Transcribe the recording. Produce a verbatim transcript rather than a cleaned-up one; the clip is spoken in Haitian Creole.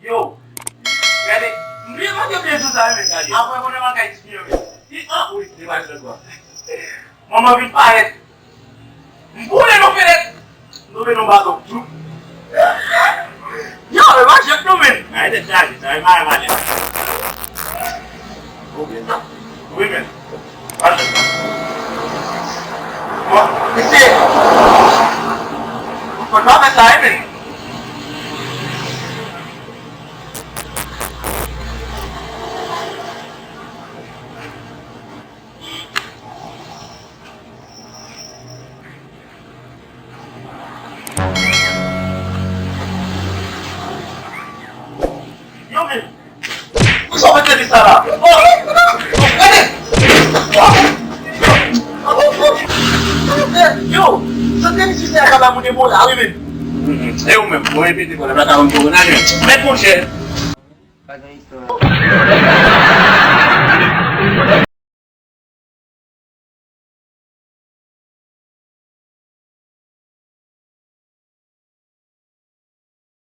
Yo, gade, m byen mande byen sou sa, wi, men gade. Apre, konnen bagay ti byen, wi. Li an, wi, li pa jwenn dwa. Manman vin parèt. M boule nan fenèt. M tonbe nan baton. Yo, e pa jwèt non, men. Ay, tèt chaje, sa, e mare male. Ok. Wi, men. Pa jwèt non. Bon, mesye. Fò n pa fè sa, wi, men. Yo, men, pou sa w mete li sa la? Oh! Gade! Oh! Yo, sa te li sisè a ka ba moun ebola, wi, men. E ou menm, bon, repete, bon, la, la, la, bon, la, mèt monchè. Pa gen istwa.